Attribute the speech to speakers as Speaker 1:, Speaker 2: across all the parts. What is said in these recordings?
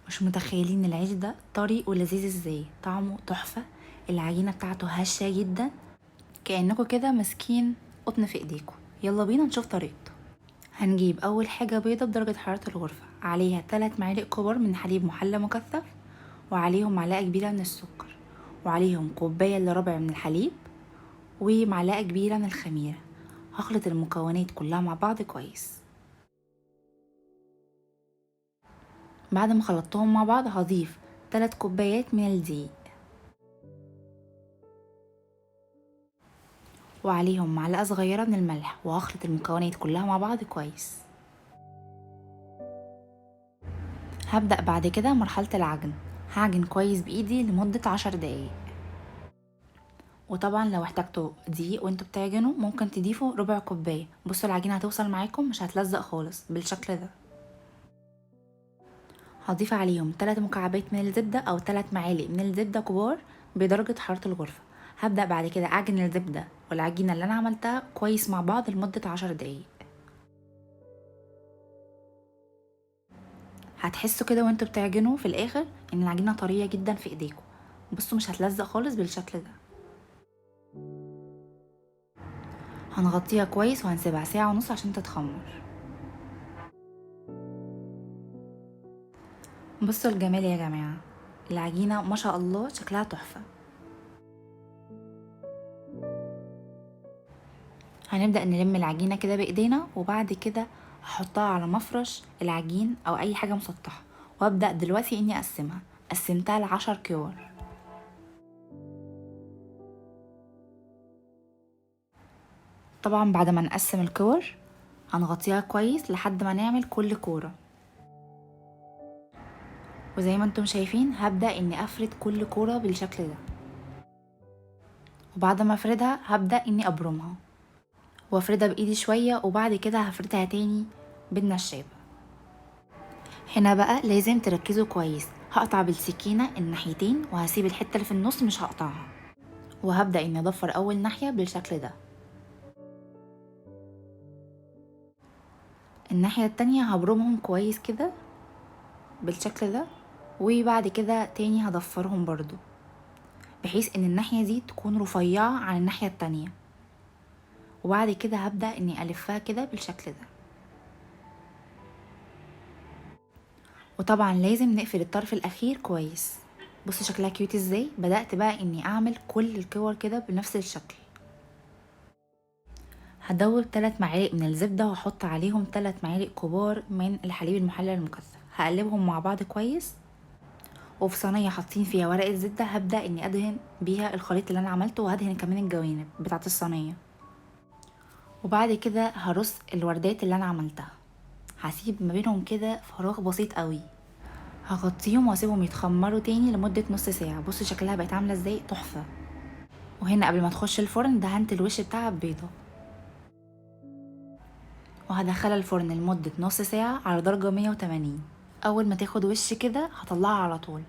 Speaker 1: مش متخيلين العيش ده طري ولذيذ ازاي، طعمه تحفة، العجينة بتاعته هشة جدا، كأنكم كده ماسكين قطن في ايديكم. يلا بينا نشوف طريقته. هنجيب اول حاجة بيضة بدرجة حرارة الغرفة، عليها 3 معالق كبار من حليب محلى مكثف، وعليهم معلقة كبيرة من السكر، وعليهم كوباية الا ربع من الحليب، ومعلقة كبيرة من الخميرة. هخلط المكونات كلها مع بعض كويس. بعد ما خلطتهم مع بعض هضيف 3 كوبايات من الدقيق، وعليهم معلقة صغيرة من الملح، وهخلط المكونات كلها مع بعض كويس. هبدأ بعد كده مرحلة العجن. هعجن كويس بإيدي لمدة 10 دقايق. وطبعا لو احتاجتوا دقيق وانتوا بتعجنوا ممكن تضيفوا ربع كوباية. بصوا العجينة هتوصل معاكم، مش هتلزق خالص بالشكل ده. هضيف عليهم 3 مكعبات من الزبدة أو 3 معالق من الزبدة كبار بدرجة حرارة الغرفة. هبدأ بعد كده أعجن الزبدة والعجينة اللي أنا عملتها كويس مع بعض لمدة 10 دقايق. هتحسوا كده وانتوا بتعجنوا في الآخر إن العجينة طرية جدا في إيديكم. بصوا مش هتلزق خالص بالشكل ده. هنغطيها كويس وهنسيبها ساعة ونص عشان تتخمر. بصوا الجمال يا جماعة، العجينة ما شاء الله شكلها تحفة. هنبدأ نلم العجينة كده بإيدينا، وبعد كده هحطها على مفرش العجين أو أي حاجة مسطحة، وأبدأ دلوقتي إني أقسمها. قسمتها ل10 كور. طبعا بعد ما نقسم الكور هنغطيها كويس لحد ما نعمل كل كورة. وزي ما انتم شايفين هبدأ اني افرد كل كورة بالشكل ده، وبعد ما افردها هبدأ اني ابرمها وافردها بايدي شوية، وبعد كده هفردها تاني بالنشابة. هنا بقى لازم تركزوا كويس. هقطع بالسكينة الناحيتين وهسيب الحتة اللي في النص مش هقطعها، وهبدأ اني اضفر اول ناحية بالشكل ده. الناحية التانية هبرمهم كويس كده بالشكل ده، وبعد كده تاني هضفرهم برضو بحيث ان الناحية دي تكون رفيعة عن الناحية التانية. وبعد كده هبدأ اني الفها كده بالشكل ده. وطبعا لازم نقفل الطرف الاخير كويس. بصوا شكلها cute ازاي. بدأت بقى اني اعمل كل الكور كده بنفس الشكل. هدوب 3 معالق من الزبدة وهحط عليهم 3 معالق كبار من الحليب المحلى المكثف. هقلبهم مع بعض كويس. وفي صينية حاطين فيها ورقة زبدة هبدأ اني ادهن بيها الخليط اللي انا عملته، وهدهن كمان الجوانب بتاعة الصينية. وبعد كده هرص الوردات اللي انا عملتها، هسيب ما بينهم كده فراغ بسيط قوي. هغطيهم واسيبهم يتخمروا تاني لمدة نص ساعة. بصوا شكلها بقت عاملة ازاي، تحفة. وهنا قبل ما تخش الفرن دهنت الوش بتاعها ببيضة، وهدخلها الفرن لمدة نص ساعة على درجة 180. أول ما تاخد وش كده هطلعها على طول.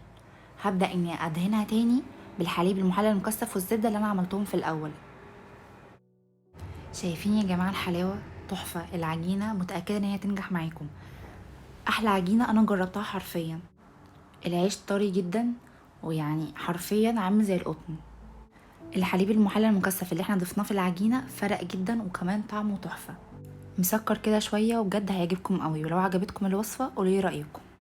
Speaker 1: هبدأ إني أدهنها تاني بالحليب المحلى المكثف والزبدة اللي أنا عملتهم في الأول. شايفين يا جماعة الحلاوة تحفة. العجينة متأكدة إن هي تنجح معاكم. أحلى عجينة أنا جربتها حرفيا. العيش طري جدا، ويعني حرفيا عامل زي القطن. الحليب المحلى المكثف اللي احنا ضفناه في العجينة فرق جدا، وكمان طعمه تحفة، مسكر كده شوية، وبجد هيعجبكم قوي. ولو عجبتكم الوصفة قولوا لي رأيكم.